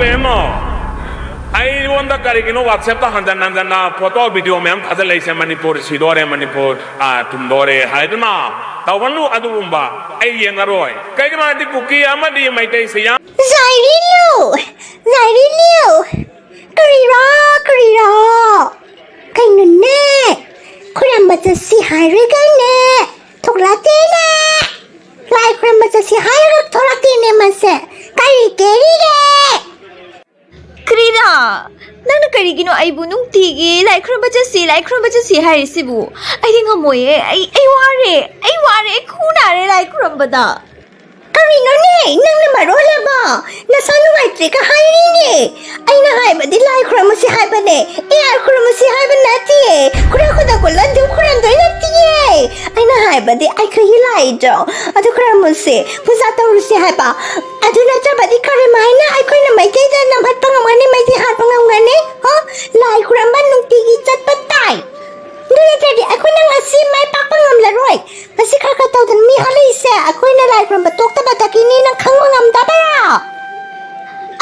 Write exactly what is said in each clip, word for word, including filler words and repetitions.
ꯀꯩꯅꯣ? ꯑꯩꯉꯣꯟꯗ ꯀꯔꯤꯒꯤꯅꯣ WhatsApp-ꯇ ꯍꯟꯖꯟ ꯍꯟꯖꯟꯅ photo video ꯃꯌꯥꯝ ꯊꯥꯖꯤꯜꯂꯛꯏꯁꯦ? ꯃꯅꯤꯄꯨꯔ ꯁꯤꯗꯣꯔꯦ, ꯃꯅꯤꯄꯨꯔ, ꯑ, ꯊꯨꯝꯗꯣꯔꯦ ꯍꯥꯏꯗꯨꯅ? ꯇꯧꯒꯅꯨ ꯑꯗꯨꯒꯨꯝꯕ꯫ ꯑꯩ ꯌꯦꯡꯉꯔꯣꯏ꯫ ꯀꯩꯒꯤꯅꯣ ꯍꯥꯏꯗꯤ ꯀꯨꯀꯤ ꯑꯃꯗꯤ ꯃꯩꯇꯩꯁꯦ ꯌꯥꯝ ꯖꯥꯏꯔꯤꯂꯨ! ꯖꯥꯏꯔꯤꯂꯨ! ꯀꯔꯤꯔꯣ? ꯀꯔꯤꯔꯣ? ꯀꯩꯅꯣꯅꯦ? ꯈꯨꯔꯝꯕ ꯆꯠꯁꯤ ꯍꯥꯏꯔꯒꯅꯦ, ꯊꯣꯛꯂꯛꯇꯦꯅꯦ꯫ ꯂꯥꯏ ꯈꯨꯔꯝꯕ ꯆꯠꯁꯤ ꯍꯥꯏꯔꯒ ꯊꯣꯛꯂꯛꯇꯦꯅꯦ ꯃꯥꯁꯦ꯫ ꯀꯔꯤ ꯀꯦꯔꯤꯒꯦ? ꯀ꯭ꯔꯤꯔꯥ? ꯅꯪꯅ ꯀꯔꯤꯒꯤꯅꯣ ꯑꯩꯕꯨ ꯅꯨꯡꯇꯤꯒꯤ "ꯂꯥꯏ ꯈꯨꯔꯨꯝꯕ ꯆꯠꯁꯤ, ꯂꯥꯏ ꯈꯨꯔꯨꯝꯕ ꯆꯠꯁꯤ" ꯍꯥꯏꯔꯤꯁꯤꯕꯨ? ꯑꯩꯗꯤ ꯉꯝꯃꯣꯏꯌꯦ꯫ ꯑꯩ, ꯑꯩ ꯋꯥꯔꯦ꯫ ꯑꯩ ꯋꯥꯔꯦ꯫ ꯑꯩ ꯈꯨ ꯅꯥꯔꯦ ꯂꯥꯏ ꯈꯨꯔꯨꯝꯕꯗ꯫ ꯀꯔꯤꯅꯣꯅꯦ? ꯅꯪꯅ ꯃꯔꯣꯜ ꯑꯃ ꯅꯁꯥ ꯅꯨꯡꯉꯥꯏꯇ꯭ꯔꯦꯒ ꯍꯥꯏꯔꯤꯅꯦ꯫ ꯑꯩꯅ ꯍꯥꯏꯕꯗꯤ ꯂꯥꯏ ꯈꯨꯔꯨꯝꯃꯁꯤ ꯍꯥꯏꯕꯅꯦ꯫ ꯑꯦ, ꯂꯥꯏ ꯈꯨꯔꯨꯝꯃꯁꯤ ꯍꯥꯏꯕ ꯅꯠꯇꯤꯌꯦ꯫ ꯈꯨꯔꯥ ꯈꯨꯗꯛ ꯀꯨꯜꯂ ꯑꯗꯨꯝ ꯈꯨꯔꯝꯗꯣꯏ ꯅꯠꯇꯤꯌꯦ꯫ ꯑꯩꯅ ꯍꯥꯏꯕꯗꯤ ꯑꯩꯈꯣꯏꯒꯤ ꯂꯥꯏꯗꯣ ꯑꯗꯨ ꯈꯨꯔꯨꯝꯃꯁꯤ, ꯄꯨꯖꯥ ꯇꯧꯔꯨꯁꯤ ꯍꯥꯏꯕ꯫ ꯑꯗꯨ ꯅꯠꯇ꯭ꯔꯕꯗꯤ ꯀꯔꯝꯍꯥꯏꯅ ꯑꯩꯈꯣꯏꯅ ꯃꯩꯇꯩꯗ ꯅꯝꯍꯠꯄ ꯉꯝꯒꯅꯤ, ꯃꯩꯇꯩ ꯍꯥꯠꯄ ꯉꯝꯒꯅꯤ? ꯍ? ꯂꯥꯏ ꯈꯨꯔꯝꯕ ꯅꯨꯡꯇꯤꯒꯤ ꯆꯠꯄ ꯇꯥꯏ꯫ ꯑꯗꯨ ꯅꯠꯇ꯭ꯔꯗꯤ ꯑꯩꯈꯣꯏꯅ ꯉꯁꯤ ꯃꯥꯏ ꯄꯥꯛꯄ ꯉꯝꯂꯔꯣꯏ꯫ ꯉꯁꯤ ꯈꯔ ꯈꯔ ꯇꯧꯗꯅ ꯃꯤ ꯍꯥꯠꯂꯛꯏꯁꯦ ꯑꯩꯈꯣꯏꯅ ꯂꯥꯏ ꯈꯨꯔꯝꯕ ꯇꯣꯛꯇꯕꯗꯒꯤꯅꯤ, ꯅꯪ ꯈꯪꯕ ꯉꯝꯗꯕꯔꯥ?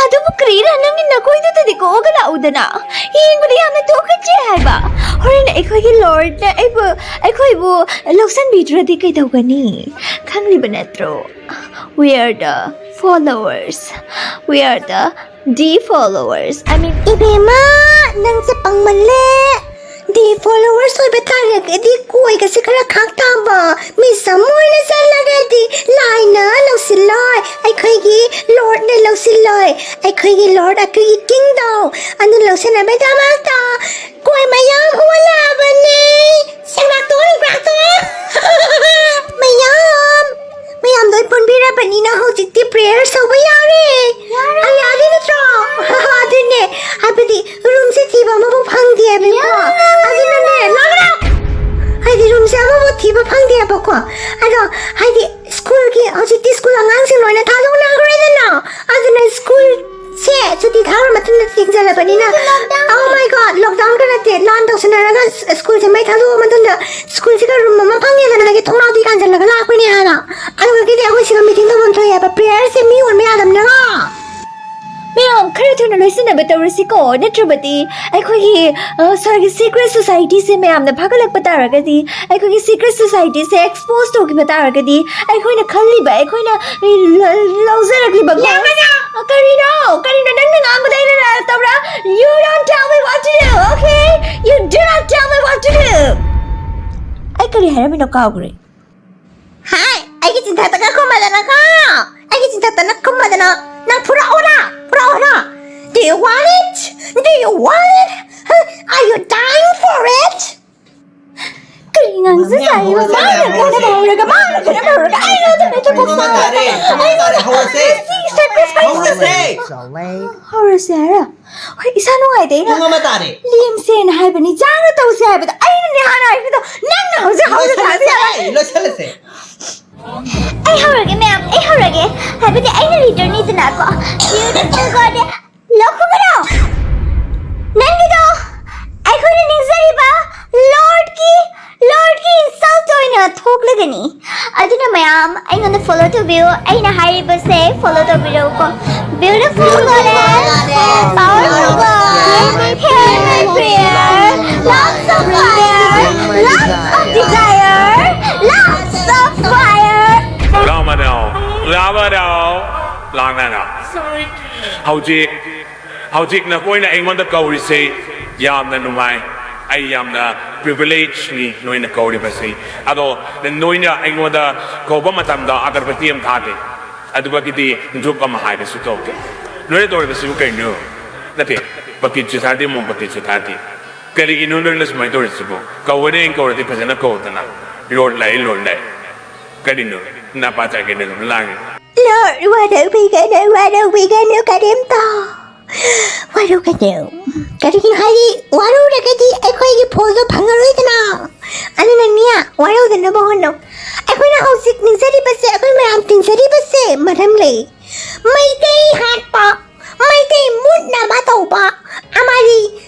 ꯑꯗꯨꯕꯨ ꯀꯔꯤꯔ ꯅꯪꯒꯤ ꯅꯈꯣꯏꯗꯨꯗꯗꯤ ꯀꯣꯛꯑꯒ ꯂꯥꯛꯎꯗꯅ? ꯌꯦꯡꯕꯗ ꯌꯥꯝꯅ ꯇꯣꯛꯀꯠꯆꯩ ꯍꯥꯏꯕ꯫ ꯍꯣꯔꯦꯟ ꯑꯩꯈꯣꯏꯒꯤ Lord-ꯅ ꯑꯩꯕꯨ, ꯑꯩꯈꯣꯏꯕꯨ ꯂꯧꯁꯤꯟꯕꯤꯗ꯭ꯔꯗꯤ ꯀꯩꯗꯧꯒꯅꯤ? ꯈꯪꯂꯤꯕ ꯅꯠꯇ꯭ꯔꯣ? We are the followers. We are the D followers. I mean, ꯏꯕꯦꯝꯃ, ꯅꯪꯁꯦ ꯄꯪꯃꯜꯂꯦ꯫ D followers ꯑꯣꯏꯕ ꯇꯥꯔꯒꯗꯤ ꯀꯣꯏꯒꯁꯦ ꯈꯔ ꯈꯥꯛ ꯇꯥꯕ꯫ ꯃꯤꯁ ꯑꯃ ꯑꯣꯏꯅ ꯆꯠꯂꯒꯗꯤ ꯂꯥꯏꯅ ꯂꯧꯁꯤꯜꯂꯣꯏ, ꯑꯩꯈꯣꯏꯒꯤ Lord-ꯅ ꯂꯧꯁꯤꯜꯂꯣꯏ꯫ ꯑꯩꯈꯣꯏꯒꯤ Lord, ꯑꯩꯈꯣꯏꯒꯤ King-ꯗꯣ ꯑꯗꯨ ꯂꯧꯁꯤꯟꯅꯕꯒꯤꯗꯃꯛꯇ ꯀꯣꯏ ꯃꯌꯥꯝ ꯍꯧꯒꯠꯂꯛꯑꯕꯅꯦ꯫ ꯁꯦꯡꯂꯥꯛꯇꯣꯛꯑꯣ, ꯁꯦꯡꯂꯥꯛꯇꯣꯛꯑꯣ꯫ ꯃꯌꯥꯝ, ꯃꯌꯥꯝꯗꯣ ꯑꯩ ꯄꯨꯟꯕꯤꯔꯕꯅꯤꯅ ꯍꯧꯖꯤꯛꯇꯤ prayer ꯇꯧꯕ ꯌꯥꯔꯦ꯫ ꯌꯥꯔꯦ꯫ ꯑꯩ ꯌꯥꯔꯦ ꯅꯠꯇ꯭ꯔꯣ? ꯑꯗꯨꯅꯦ, ꯍꯥꯏꯕꯗꯤ room-ꯁꯦ ꯊꯤꯕ ꯑꯃꯐꯥꯎ ꯐꯪꯗꯦ ꯍꯥꯏꯕꯀꯣ꯫ ꯌꯥꯔꯦ꯫ ꯑꯗꯨꯅꯅꯦ, ꯂꯥꯛꯑꯣ꯫ ꯍꯥꯏꯗꯤ room-ꯁꯦ ꯑꯃꯐꯥꯎ ꯊꯤꯕ ꯐꯪꯗꯦ ꯍꯥꯏꯕꯀꯣ꯫ ꯑꯗꯣ ꯍꯥꯏꯗꯤ school-ꯒꯤ, ꯍꯧꯖꯤꯛꯇꯤ school ꯑꯉꯥꯡꯁꯤꯡ ꯂꯣꯏꯅ ꯊꯥꯗꯣꯛꯅꯈ꯭ꯔꯦꯗꯅ꯫ ꯑꯗꯨꯅ school-ꯁꯦ ꯁꯨꯇꯤ ꯊꯥꯔ ꯃꯇꯨꯡꯗ ꯊꯤꯡꯖꯤꯜꯂꯕꯅꯤꯅ, lockdown꯫ Oh my God, lockdown-ꯒ ꯅꯠꯇꯦ, ꯂꯥꯟ ꯇꯧꯁꯟꯅꯔꯒ school-ꯁꯦ ꯃꯩ ꯊꯥꯗꯣꯛꯑ ꯃꯇꯨꯡꯗ school-ꯁꯤꯒ room ꯑꯃ ꯐꯪꯉꯦꯗꯅ, ꯑꯗꯒꯤ ꯊꯣꯡꯅꯥꯎꯗꯤ ꯀꯥꯟꯁꯤꯜꯂꯒ ꯂꯥꯛꯄꯅꯦ ꯍꯥꯏꯕ꯫ ꯑꯗꯨꯗꯒꯤꯗꯤ ꯑꯩꯈꯣꯏ ꯁꯤꯒ meeting ꯇꯧꯐꯝ ꯊꯣꯛꯑꯦ ꯍꯥꯏꯕ, prayer-ꯁꯦ ꯃꯤ ꯑꯣꯟꯕ ꯌꯥꯗꯕꯅꯤꯅ꯫ ꯃꯌꯥꯝ, ꯈꯔ ꯊꯨꯅ ꯂꯣꯏꯁꯤꯟꯅꯕ ꯇꯧꯔꯁꯤꯀꯣ, ꯅꯠꯇ꯭ꯔꯕꯗꯤ ꯑꯩꯈꯣꯏꯒꯤ, ꯑ, ꯁ꯭ꯋꯥꯏꯒꯤ secret societyꯁꯦ ꯃꯌꯥꯝꯅ ꯐꯥꯒꯠꯂꯛꯄ ꯇꯥꯔꯒꯗꯤ, ꯑꯩꯈꯣꯏꯒꯤ secret societyꯁꯦ expose ꯇꯧꯈꯤꯕ ꯇꯥꯔꯒꯗꯤ, ꯑꯩꯈꯣꯏꯅ ꯈꯜꯂꯤꯕ, ꯑꯩꯈꯣꯏꯅ ꯂ-, ꯂꯧꯖꯔꯛꯂꯤꯕ goals, ꯑ, ꯀꯔꯤꯅꯣ? ꯀꯔꯤꯅꯣ ꯅꯪꯅ ꯉꯥꯡꯕꯗ ꯑꯩꯅ react ꯇꯧꯕ꯭ꯔꯥ? You don't tell me what to do, okay? You do not tell me what to do. ꯑꯩ ꯀꯔꯤ ꯍꯥꯏꯔꯝꯃꯤꯅꯣ ꯀꯥꯎꯈ꯭ꯔꯦ꯫ ꯍꯥꯏ, ꯑꯩꯒꯤ ꯆꯤꯟꯊꯛꯇꯒ ꯈꯨꯝꯃꯗꯅꯀꯣ, ꯑꯩꯒꯤ ꯆꯤꯟꯊꯛꯇꯅ ꯈꯨꯝꯃꯗꯅ, ꯅꯪ ꯐꯨꯔꯛꯑꯣꯔꯥ? ꯐꯨꯔꯛꯑꯣꯔꯥ? Do you want it? Do you want it? Huh? Are you dying for it? ꯀꯔꯤ ꯉꯥꯡꯖ ꯁꯥꯏꯕ? ꯃꯥꯅ ꯈꯠꯅꯕ ꯍꯧꯔꯒ, ꯃꯥꯅ ꯈꯠꯅꯕ ꯍꯧꯔꯒ, ꯑꯩꯅ ꯑꯗꯨꯝ ꯍꯦꯛꯇ ꯄꯨꯡ ꯁꯥꯡꯅ ꯍꯧꯔꯁꯦ꯫ ꯁꯤ sacrifice ꯍꯧꯔꯁꯦ꯫ ꯍꯧꯔꯁꯦ ꯍꯥꯏꯔꯣ? ꯍꯣꯏ, ꯏꯁꯥ ꯅꯨꯡꯉꯥꯏꯇꯦ꯫ ꯑꯩꯅ ꯄꯨꯡ ꯑꯃ ꯇꯥꯔꯦ꯫ ꯂꯦꯝꯁꯦꯅ ꯍꯥꯏꯕꯅꯤ, ꯆꯥꯅ ꯇꯧꯁꯦ ꯍꯥꯏꯕꯗ ꯑꯩꯅꯅꯦ ꯍꯥꯟꯅ ꯍꯥꯏꯕꯗꯣ, ꯅꯪꯅ ꯍꯧꯖꯤꯛ ꯍꯧꯔꯁꯦ ꯍꯥꯏꯕ ꯌꯥꯔꯣꯏ꯫ ꯂꯣꯏꯁꯜꯂꯁꯦ, ꯂꯣꯏꯁꯜꯂꯁꯦ꯫ ꯑꯩ ꯍꯧꯔꯒꯦ ꯃꯌꯥꯝ, ꯑꯩ ꯍꯧꯔꯒꯦ꯫ ꯍꯥꯏꯕꯗꯤ ꯑꯩꯅ leaderꯅꯤꯗꯅꯀꯣ꯫ Beautiful goddess꯫ ꯂꯧꯈꯨꯝꯕꯅꯣ! ꯅꯪꯒꯤꯗꯣ ꯑꯩꯈꯣꯏꯅ ꯅꯤꯡꯖꯔꯤꯕ Lordꯀꯤ, Lordꯀꯤ insult ꯑꯣꯏꯅ ꯊꯣꯛꯂꯒꯅꯤ꯫ ꯑꯗꯨꯅ ꯃꯌꯥꯝ ꯑꯩꯉꯣꯟꯗ follow ꯇꯧꯕꯤꯌꯨ, ꯑꯩꯅ ꯍꯥꯏꯔꯤꯕꯁꯦ follow ꯇꯧꯕꯤꯔꯛꯎꯀꯣ꯫ Beautiful goddess, powerful God, hear my prayer, lots of fire, lots of desire, lots of fire. ꯂꯥꯡꯃꯅꯧ, ꯂꯥꯡꯃꯅꯧ, ꯂꯥꯡꯃꯅꯧ꯫ ꯍꯧꯖꯤꯛ, ꯍꯧꯖꯤꯛ ꯅꯈꯣꯏꯅ ꯑꯩꯉꯣꯟꯗ ꯀꯧꯔꯤꯁꯦ ꯌꯥꯝꯅ ꯅꯨꯡꯉꯥꯏ꯫ ꯑꯩ ꯌꯥꯝꯅ privilegeꯅꯤ ꯅꯣꯏꯅ ꯀꯧꯔꯤꯕꯁꯤ꯫ ꯑꯗꯣ ꯅꯣꯏꯅ ꯑꯩꯉꯣꯟꯗ ꯀꯧꯕ ꯃꯇꯝꯗ ꯑꯒꯔꯕꯇꯤ ꯑꯃ ꯊꯥꯗꯦ꯫ ꯑꯗꯨꯒꯤꯗꯤ ꯙꯨꯞ ꯑꯃ ꯍꯥꯏꯕꯁꯨ ꯇꯧꯗꯦ꯫ ꯅꯣꯏꯅ ꯇꯧꯔꯤꯕꯁꯤꯕꯨ ꯀꯩꯅꯣ? ꯅꯠꯇꯦ, ꯕꯀꯤꯠꯁꯨ ꯊꯥꯗꯦ, ꯃꯣꯝꯕꯇꯤꯁꯨ ꯊꯥꯗꯦ꯫ ꯀꯔꯤꯒꯤꯅꯣ ꯅꯣꯏꯅ ꯁꯨꯃꯥꯏꯅ ꯇꯧꯔꯤꯁꯤꯕꯨ? ꯀꯧꯒꯅꯤ ꯍꯥꯏꯅ ꯀꯧꯔꯗꯤ ꯐꯖꯅ ꯀꯧꯗꯅ꯫ ꯂꯣꯠ ꯂꯩ, ꯂꯣꯠ ꯂꯩ꯫ ꯀꯔꯤꯅꯣ? ꯅꯄꯥ ꯆꯥꯏꯒꯦꯅ ꯑꯗꯨꯝ ꯂꯥꯡꯉꯤ꯫ Lord, ꯋꯥꯔꯧꯕꯤꯒꯅꯨ, ꯋꯥꯔꯧꯕꯤꯒꯅꯨ ꯀꯔꯤꯝꯇ꯫ ꯋꯥꯔꯧꯒꯅꯨ꯫ ꯀꯔꯤꯒꯤꯅꯣ ꯍꯥꯏꯗꯤ, ꯋꯥꯔꯧꯔꯒꯗꯤ ꯑꯩꯈꯣꯏꯒꯤ ꯐꯣꯜꯗꯣ ꯐꯪꯉꯔꯣꯏꯗꯅ꯫ ꯑꯗꯨꯅꯅꯦ, ꯋꯥꯔꯧꯗꯅꯕ ꯍꯣꯠꯅꯧ꯫ ꯑꯩꯈꯣꯏꯅ ꯍꯧꯖꯤꯛ ꯅꯤꯡꯖꯔꯤꯕꯁꯦ, ꯑꯩꯈꯣꯏ ꯃꯌꯥꯝ ꯇꯤꯟꯖꯔꯤꯕꯁꯦ ꯃꯔꯝ ꯂꯩ꯫ ꯃꯩꯇꯩ ꯍꯥꯠꯄ, ꯃꯩꯇꯩ ꯃꯨꯠꯅꯕ ꯇꯧꯕ, ꯑꯃꯗꯤ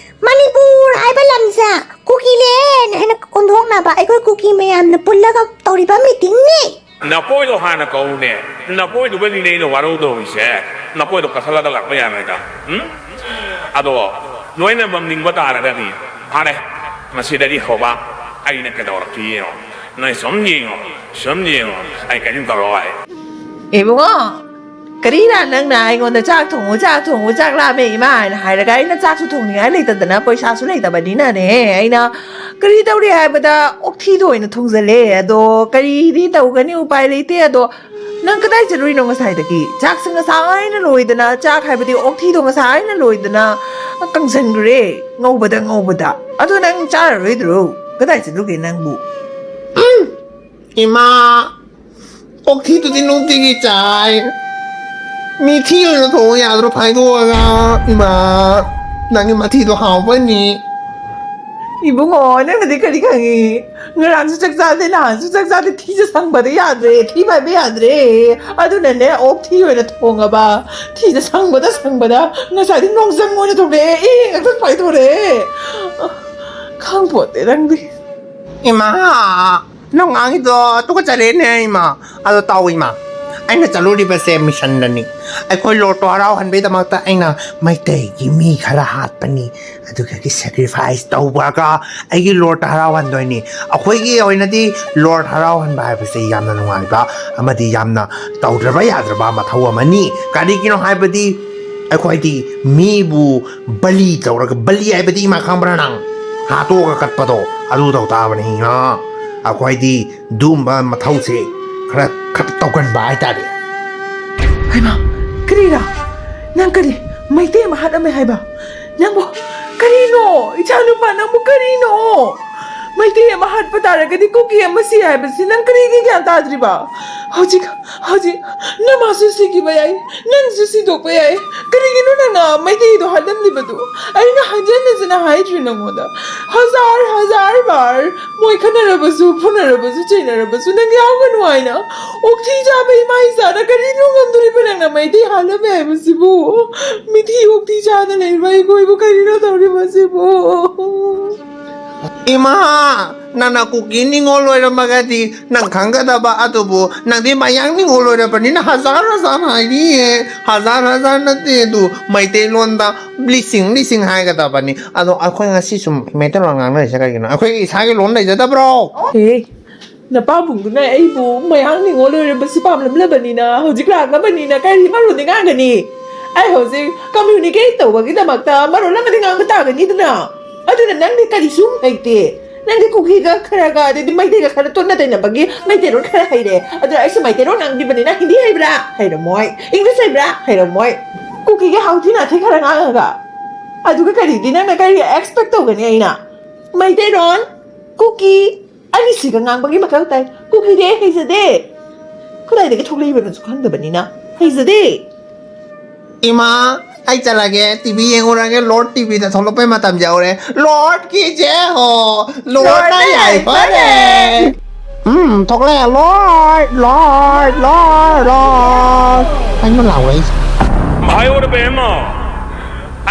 ꯃꯅꯤꯄꯨꯔ ꯍꯥꯏꯕ ꯂꯝꯁꯦ ꯀꯨꯀꯤꯂꯦꯟ ꯍꯥꯏꯅ ꯑꯣꯟꯊꯣꯛꯅꯕ ꯑꯩꯈꯣꯏ ꯀꯨꯀꯤ ꯃꯌꯥꯝꯅ ꯄꯨꯜꯂꯒ ꯇꯧꯔꯤꯕ meetingꯅꯤ꯫ ꯅꯄꯣꯏꯗꯣ ꯍꯥꯟꯅ ꯀꯧꯅꯦ꯫ ꯅꯄꯣꯏꯗꯨꯒꯗꯤꯅꯦ ꯑꯩꯅ ꯋꯥꯔꯧꯗꯧꯔꯤꯁꯦ꯫ ꯅꯄꯣꯏꯗꯣ ꯀꯛꯊꯠꯂꯒ ꯂꯥꯛꯄ ꯌꯥꯔꯣꯏꯗ꯫ ꯎꯝ? ꯑꯗꯣ ꯅꯣꯏꯅ ꯃꯝꯅꯤꯡꯕ ꯇꯥꯔꯒꯗꯤ ꯐꯔꯦ, ꯃꯁꯤꯗꯒꯤ ꯍꯧꯕ ꯑꯩꯅ ꯀꯩꯗꯧꯔꯛꯀꯦ ꯌꯦꯡꯉꯣ꯫ ꯅꯣꯏ ꯁꯨꯝ ꯌꯦꯡꯉꯣ, ꯁꯨꯝ ꯌꯦꯡꯉꯣ, ꯑꯩ ꯀꯔꯤꯝ ꯇꯧꯔꯛꯑꯣꯏ꯫ ꯏꯕꯨꯡꯉꯣ, ꯀꯔꯤꯔ ꯅꯪꯅ ꯑꯩꯉꯣꯟꯗ "ꯆꯥꯛ ꯊꯣꯡꯉꯨ, ꯆꯥꯛ ꯊꯣꯡꯉꯨ, ꯆꯥꯛ ꯂꯥꯝꯃꯦ ꯏꯃꯥ" ꯍꯥꯏꯅ ꯍꯥꯏꯔꯒ, ꯑꯩꯅ ꯆꯥꯛꯁꯨ ꯊꯣꯡꯅꯤꯡꯉꯥꯏ ꯂꯩꯇꯗꯅ, ꯄꯩꯁꯥꯁꯨ ꯂꯩꯇꯕꯅꯤꯅꯅꯦ, ꯑꯩꯅ ꯀꯔꯤ ꯇꯧꯔꯤ ꯍꯥꯏꯕꯗ ꯑꯣꯛꯊꯤꯗꯣ ꯑꯣꯏꯅ ꯊꯣꯡꯖꯜꯂꯦ꯫ ꯑꯗꯣ ꯀꯔꯤꯗꯤ ꯇꯧꯒꯅꯤ, ꯎꯄꯥꯏ ꯂꯩꯇꯦ꯫ ꯑꯗꯣ ꯅꯪ ꯀꯗꯥꯏ ꯆꯠꯂꯨꯏꯅꯣ ꯉꯁꯥꯏꯗꯒꯤ? ꯆꯥꯛꯁꯦ ꯉꯁꯥꯏꯅ ꯂꯣꯏꯗꯅ, ꯆꯥꯛ ꯍꯥꯏꯕꯗꯤ ꯑꯣꯛꯊꯤꯗꯣ ꯉꯁꯥꯏꯅ ꯂꯣꯏꯗꯅ ꯀꯪꯁꯟꯈ꯭ꯔꯦ, ꯉꯧꯕꯗ ꯉꯧꯕꯗ꯫ ꯑꯗꯣ ꯅꯪ ꯆꯥꯔꯔꯣꯏꯗ꯭ꯔꯣ? ꯀꯗꯥꯏ ꯆꯠꯂꯨꯒꯦ ꯅꯪꯕꯨ? ꯏꯃꯥ, ꯑꯣꯛꯊꯤꯗꯨꯗꯤ ꯅꯨꯡꯇꯤꯒꯤ ꯆꯥꯏ꯫ ꯃꯤꯊꯤ ꯑꯣꯏꯅ ꯊꯣꯡꯉꯨ ꯌꯥꯗ꯭ꯔꯣ ꯐꯥꯏꯗꯣꯛꯑꯒ? ꯏꯃꯥ, ꯅꯪꯒꯤ ꯃꯊꯤꯗꯣ ꯍꯥꯎꯕꯅꯤ꯫ ꯏꯕꯨꯡꯉꯣ, ꯅꯪꯅꯗꯤ ꯀꯔꯤ ꯈꯪꯉꯤ? ꯉꯔꯥꯡꯁꯨ ꯆꯥꯛ ꯆꯥꯗꯦ, ꯅꯍꯥꯟꯁꯨ ꯆꯥꯛ ꯆꯥꯗꯦ, ꯊꯤꯁꯦ ꯁꯪꯕꯗ ꯌꯥꯗ꯭ꯔꯦ, ꯊꯤ ꯐꯥꯏꯕ ꯌꯥꯗ꯭ꯔꯦ꯫ ꯑꯗꯨꯅꯅꯦ, ꯑꯣꯛ ꯊꯤ ꯑꯣꯏꯅ ꯊꯣꯡꯉꯕ꯫ ꯊꯤꯁꯦ ꯁꯪꯕꯗ ꯁꯪꯕꯗ ꯉꯁꯥꯏꯗꯤ ꯅꯣꯡꯖꯪ ꯑꯣꯏꯅ ꯊꯣꯛꯂꯛꯑꯦ, ꯏ ꯉꯥꯛꯇꯪ ꯐꯥꯏꯊꯣꯔꯛꯑꯦ꯫ ꯈꯪꯄꯣꯠꯇꯦ ꯅꯪꯗꯤ꯫ ꯏꯃꯥ, ꯅꯪ ꯉꯥꯡꯉꯤꯗꯣ ꯇꯨꯀꯠꯆꯔꯦꯅꯦ ꯏꯃꯥ꯫ ꯑꯗꯣ ꯇꯥꯎ ꯏꯃꯥ, ꯑꯩꯅ ꯆꯠꯂꯨꯔꯤꯕꯁꯦ ꯃꯤꯁꯟꯗꯅꯤ꯫ ꯑꯩꯈꯣꯏ ꯂꯣꯔꯠꯇꯣ ꯍꯔꯥꯎꯍꯟꯕꯩꯗꯃꯛꯇ ꯑꯩꯅ ꯃꯩꯇꯩꯒꯤ ꯃꯤ ꯈꯔ ꯍꯥꯠꯄꯅꯤ, ꯑꯗꯨꯒꯤ ꯁꯦꯀ꯭ꯔꯤꯐꯥꯏꯁ ꯇꯧꯕꯒ ꯑꯩꯒꯤ ꯂꯣꯔꯠꯇ ꯍꯔꯥꯎꯍꯟꯗꯣꯏꯅꯤ꯫ ꯑꯩꯈꯣꯏꯒꯤ ꯑꯣꯏꯅꯗꯤ ꯂꯣꯔꯠ ꯍꯔꯥꯎꯍꯟꯕ ꯍꯥꯏꯕꯁꯦ ꯌꯥꯝꯅ ꯅꯨꯡꯉꯥꯏꯕ ꯑꯃꯗꯤ ꯌꯥꯝꯅ ꯇꯧꯗ꯭ꯔꯕ ꯌꯥꯗ꯭ꯔꯕ ꯃꯊꯧ ꯑꯃꯅꯤ꯫ ꯀꯔꯤꯒꯤꯅꯣ ꯍꯥꯏꯕꯗꯤ ꯑꯩꯈꯣꯏꯗꯤ ꯃꯤꯕꯨ ꯕꯂꯤ ꯇꯧꯔꯒ, ꯕꯂꯤ ꯍꯥꯏꯕꯗꯤ ꯏꯃꯥ ꯈꯪꯕ꯭ꯔꯥ ꯅꯪ? ꯍꯥꯠꯇꯣꯛꯑꯒ ꯀꯠꯄꯗꯣ, ꯑꯗꯨ ꯇꯧ ꯇꯥꯕꯅꯤ ꯏꯃꯥ꯫ ꯑꯩꯈꯣꯏꯗꯤ ꯑꯗꯨꯝꯕ ꯃꯊꯧꯁꯦ ꯈꯔ, ꯈꯔ ꯇꯧꯒꯟꯕ ꯍꯥꯏꯇꯥꯔꯦ꯫ ꯍꯩꯃꯥ, ꯀꯔꯤꯔꯥ? ꯅꯪ ꯀꯔꯤ ꯃꯩꯇꯩ ꯑꯃ ꯍꯥꯠꯂꯝꯃꯦ ꯍꯥꯏꯕ? ꯅꯪꯕꯨ ꯀꯔꯤꯅꯣ? ꯏꯆꯥꯅꯨꯄꯥ, ꯅꯪꯕꯨ ꯀꯔꯤꯅꯣ? ꯃꯩꯇꯩ ꯑꯃ ꯍꯥꯠꯄ ꯇꯥꯔꯒꯗꯤ ꯀꯨꯀꯤ ꯑꯃ ꯁꯤ ꯍꯥꯏꯕꯁꯤ ꯅꯪ ꯀꯔꯤꯒꯤ ꯒ꯭ꯌꯥꯟ ꯇꯥꯗ꯭ꯔꯤꯕ? ꯍꯧꯖꯤꯛ, ꯍꯧꯖꯤꯛ ꯅꯃꯥꯁꯨ ꯁꯤꯈꯤꯕ ꯌꯥꯏ, ꯅꯪꯁꯨ ꯁꯤꯗꯣꯛꯄ ꯌꯥꯏ꯫ ꯀꯔꯤꯒꯤꯅꯣ ꯅꯪꯅ ꯃꯩꯇꯩꯗꯣ ꯍꯥꯠꯂꯝꯂꯤꯕꯗꯨ? ꯑꯩꯅ ꯍꯟꯖꯤꯟ ꯍꯟꯖꯤꯟꯅ ꯍꯥꯏꯗ꯭ꯔꯤ ꯅꯪꯉꯣꯟꯗ? ꯍꯖꯥꯔ ꯍꯖꯥꯔ ꯕꯥꯔ ꯃꯣꯏ ꯈꯠꯅꯔꯕꯁꯨ, ꯐꯨꯅꯔꯕꯁꯨ, ꯆꯩꯅꯔꯕꯁꯨ ꯅꯪ ꯌꯥꯎꯒꯅꯨ ꯍꯥꯏꯅ꯫ ꯑꯣꯛꯊꯤ ꯆꯥꯕ ꯏꯃꯥ ꯏꯆꯥꯅ ꯀꯔꯤꯅꯣ ꯉꯝꯗꯣꯔꯤꯕ ꯅꯪꯅ ꯃꯩꯇꯩ ꯍꯥꯠꯂꯝꯃꯦ ꯍꯥꯏꯕꯁꯤꯕꯨ? ꯃꯤꯊꯤ ꯑꯣꯛꯊꯤ ꯆꯥꯗ ꯂꯩꯕ ꯑꯩꯈꯣꯏꯕꯨ ꯀꯔꯤꯅꯣ ꯇꯧꯔꯤꯕꯁꯤꯕꯨ? ꯏꯃꯥ, ꯅꯪꯅ ꯀꯨꯀꯤ ꯅꯤꯉꯣꯜ ꯑꯣꯏꯔꯝꯃꯒꯗꯤ ꯅꯪ ꯈꯪꯒꯗꯕ, ꯑꯗꯨꯕꯨ ꯅꯪꯗꯤ ꯃꯌꯥꯡ ꯅꯤꯉꯣꯜ ꯑꯣꯏꯔꯕꯅꯤꯅ ꯍꯖꯥꯔ ꯍꯖꯥꯔ ꯍꯥꯏꯔꯤꯌꯦ꯫ ꯍꯖꯥꯔ ꯍꯖꯥꯔ ꯅꯠꯇꯦ, ꯑꯗꯨ ꯃꯩꯇꯩꯂꯣꯟꯗ ꯂꯤꯁꯤꯡ ꯂꯤꯁꯤꯡ ꯍꯥꯏꯒꯗꯕꯅꯤ꯫ ꯑꯗꯣ ꯑꯩꯈꯣꯏ ꯉꯁꯤ ꯁꯨꯝ ꯃꯩꯇꯩꯂꯣꯟ ꯉꯥꯡꯅꯔꯤꯁꯦ ꯀꯩꯒꯤꯅꯣ? ꯑꯩꯈꯣꯏꯒꯤ ꯏꯁꯥꯒꯤ ꯂꯣꯟ ꯂꯩꯖꯗꯕ꯭ꯔꯣ? ꯍꯦ, ꯅꯄꯥꯕꯨꯡꯗꯨꯅ ꯑꯩꯕꯨ ꯃꯌꯥꯡ ꯅꯤꯉꯣꯜ ꯑꯣꯏꯔꯕꯁꯨ ꯄꯥꯝꯂꯝꯂꯕꯅꯤꯅ ꯍꯧꯖꯤꯛ ꯂꯥꯛꯂꯕꯅꯤꯅ ꯀꯔꯤ ꯃꯔꯣꯟꯗꯤ ꯉꯥꯡꯒꯅꯤ? ꯑꯩ ꯍꯧꯖꯤꯛ communicate ꯇꯧꯕꯒꯤꯗꯃꯛꯇ ꯃꯔꯣꯟ ꯑꯃꯗꯤ ꯉꯥꯡꯕ ꯇꯥꯒꯅꯤꯗꯅ꯫ ꯑꯗꯨꯅ ꯅꯪꯗꯤ ꯀꯔꯤꯁꯨ ꯍꯩꯇꯦ꯫ ꯅꯪꯗꯤ ꯀꯨꯀꯤꯒ ꯈꯔꯒ, ꯑꯗꯩꯗꯤ ꯃꯩꯇꯩꯒ ꯈꯔ ꯇꯣꯠꯅ ꯇꯩꯅꯕꯒꯤ ꯃꯩꯇꯩꯔꯣꯟ ꯈꯔ ꯍꯩꯔꯦ꯫ ꯑꯗꯨꯅ ꯑꯩꯁꯨ ꯃꯩꯇꯩꯔꯣꯟ ꯉꯥꯡꯕꯤꯕꯅꯤꯅ ꯍꯤꯟꯗꯤ ꯍꯩꯕ꯭ꯔꯥ? ꯍꯩꯔꯝꯃꯣꯏ꯫ ꯏꯪꯂꯤꯁ ꯍꯩꯕ꯭ꯔꯥ? ꯍꯩꯔꯝꯃꯣꯏ꯫ ꯀꯨꯀꯤꯒꯤ ꯍꯥꯎꯊꯤ ꯅꯥꯊꯤ ꯈꯔ ꯉꯥꯡꯉꯒ꯫ ꯑꯗꯨꯒ ꯀꯔꯤꯗꯤ ꯅꯪꯅ ꯀꯔꯤ expect ꯇꯧꯒꯅꯤ ꯑꯩꯅ? ꯃꯩꯇꯩꯔꯣꯟ, ꯀꯨꯀꯤ, ꯑꯅꯤꯁꯤꯒ ꯉꯥꯡꯕꯒꯤ ꯃꯊꯧ ꯇꯥꯏ꯫ ꯀꯨꯀꯤꯗꯤ ꯑꯩ ꯍꯩꯖꯗꯦ꯫ ꯀꯗꯥꯏꯗꯒꯤ ꯊꯣꯛꯂꯛꯏꯕꯅꯣꯁꯨ ꯈꯪꯗꯕꯅꯤꯅ ꯍꯩꯖꯗꯦ꯫ ꯏꯃꯥ, ꯑꯩ ꯆꯠꯂꯒꯦ, ꯇꯤꯚꯤ ꯌꯦꯡꯉꯨꯔꯒꯦ, ꯂꯣꯔꯗ ꯇꯤꯚꯤꯗ ꯊꯣꯛꯂꯛꯄꯩ ꯃꯇꯝ ꯌꯧꯔꯦ꯫ ꯂꯣꯔꯗꯀꯤ ꯖꯦ ꯍꯣ, ꯂꯣꯔꯗꯅ ꯂꯣꯔꯗꯅ ꯌꯥꯏꯐꯔꯦ꯫ ꯌꯥꯏꯐꯔꯦ꯫ ꯎꯝ, ꯊꯣꯛꯂꯛꯑꯦ, ꯂꯣꯔꯗ, ꯂꯣꯔꯗ, ꯂꯣꯔꯗ, ꯂꯣꯔꯗ꯫ ꯀꯩꯅꯣ ꯂꯥꯎꯔꯛꯏꯁꯦ? भाई और बहनों,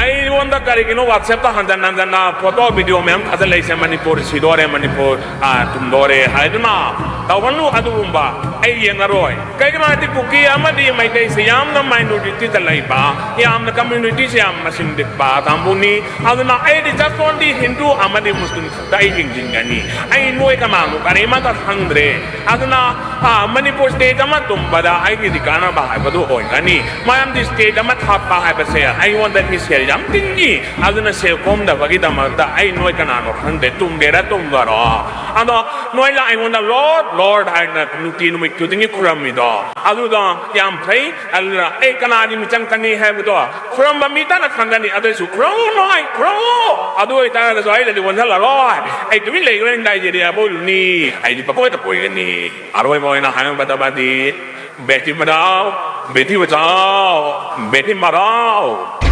ꯑꯩꯉꯣꯟꯗ ꯀꯔꯤꯒꯤꯅꯣ WhatsApp ꯇ ꯍꯟꯖꯟ ꯍꯟꯖꯟꯅ photo video ꯃꯌꯥꯝ ꯊꯥꯖꯤꯜꯂꯛꯏꯁꯦ? ꯃꯅꯤꯄꯨꯔ ꯁꯤꯗꯣꯔꯦ, ꯃꯅꯤꯄꯨꯔ, ꯑ, ꯊꯨꯝꯗꯣꯔꯦ ꯍꯥꯏꯗꯨꯅ ꯇꯧꯍꯜꯂꯨ꯫ ꯑꯗꯨꯒꯨꯝꯕ ꯑꯩ ꯌꯦꯡꯉꯔꯣꯏ꯫ ꯀꯩꯒꯤꯅꯣ ꯍꯥꯏꯗꯤ ꯀꯨꯀꯤ ꯑꯃꯗꯤ ꯃꯩꯇꯩꯁꯦ ꯌꯥꯝꯅ minority ꯗ ꯂꯩꯕ, ꯌꯥꯝꯅ community ꯁꯦ ꯌꯥꯝ ꯃꯁꯤꯡ ꯄꯤꯛꯄ ꯀꯥꯡꯕꯨꯅꯤ꯫ ꯑꯗꯨꯅ ꯑꯩꯗꯤ just only Hindu ꯑꯃꯗꯤ Muslim ꯈꯛꯇ ꯑꯩ ꯌꯦꯡꯁꯤꯟꯒꯅꯤ꯫ ꯑꯩ ꯅꯣꯏ ꯀꯅꯥꯅꯣ ꯀꯔꯤꯃꯠꯇ ꯈꯪꯗ꯭ꯔꯦ꯫ ꯑꯗꯨꯅ, ꯑ, ꯃꯅꯤꯄꯨꯔ state ꯑꯃ ꯇꯨꯝꯕꯗ ꯑꯩꯒꯤꯗꯤ ꯀꯥꯟꯅꯕ ꯍꯥꯏꯕꯗꯨ ꯑꯣꯏꯒꯅꯤ꯫ ꯃꯔꯝꯗꯤ state ꯑꯃ ꯊꯥꯞꯄ ꯍꯥꯏꯕꯁꯦ ꯑꯩꯉꯣꯟꯗꯗꯤ ꯁꯦꯜ ꯌꯥꯝ ꯇꯤꯡꯉꯤ꯫ ꯑꯗꯨꯅ ꯁꯦꯜ ꯈꯣꯝꯗꯕꯒꯤꯗꯃꯛꯇ ꯑꯩ ꯅꯣꯏ ꯀꯅꯥꯅꯣ ꯈꯪꯗꯦ, ꯇꯨꯝꯒꯦꯔꯥ ꯇꯨꯝꯒꯔꯣ꯫ ꯑꯗꯣ ꯅꯣꯏꯅ ꯑꯩꯉꯣꯟꯗ "Lord, Lord" ꯍꯥꯏꯅ ꯅꯨꯡꯇꯤ ꯅꯨꯃꯤꯠ ꯈꯨꯗꯤꯡꯒꯤ ꯈꯨꯔꯝꯃꯤꯗꯣ, ꯑꯗꯨꯗꯣ ꯌꯥꯝ ꯐꯩ꯫ ꯑꯗꯨꯅ ꯑꯩ ꯀꯅꯥꯒꯤ ꯃꯤꯆꯪ ꯆꯪꯉꯤ ꯍꯥꯏꯕꯗꯣ ꯈꯨꯔꯝꯕ ꯃꯤ ꯇꯅ ꯈꯪꯒꯅꯤ꯫ ꯑꯗꯨ ꯑꯣꯏꯁꯨ ꯈꯨꯔꯝꯃꯨ ꯅꯣꯏ, ꯈꯨꯔꯝꯃꯨ꯫ ꯑꯗꯨ ꯑꯣꯏꯇꯥꯔꯒꯁꯨ ꯑꯩꯅꯗꯤ ꯑꯣꯟꯁꯤꯜꯂꯔꯣꯏ꯫ ꯑꯩ ꯇꯨꯃꯤꯟ ꯂꯩꯈ꯭ꯔꯦ, ꯅꯥꯏꯖꯦꯔꯤꯌꯥ ꯄꯣꯏꯔꯨꯅꯤ꯫ ꯑꯩꯗꯤ ꯄꯪꯀꯣꯏꯗ ꯀꯣꯏꯒꯅꯤ꯫ ꯑꯔꯣꯏꯕ ꯑꯣꯏꯅ ꯍꯥꯏꯔꯝꯒꯗꯕꯗꯤ, "बेटी पढ़ाओ, बेटी बचाओ, बेटी पढ़ाओ"꯫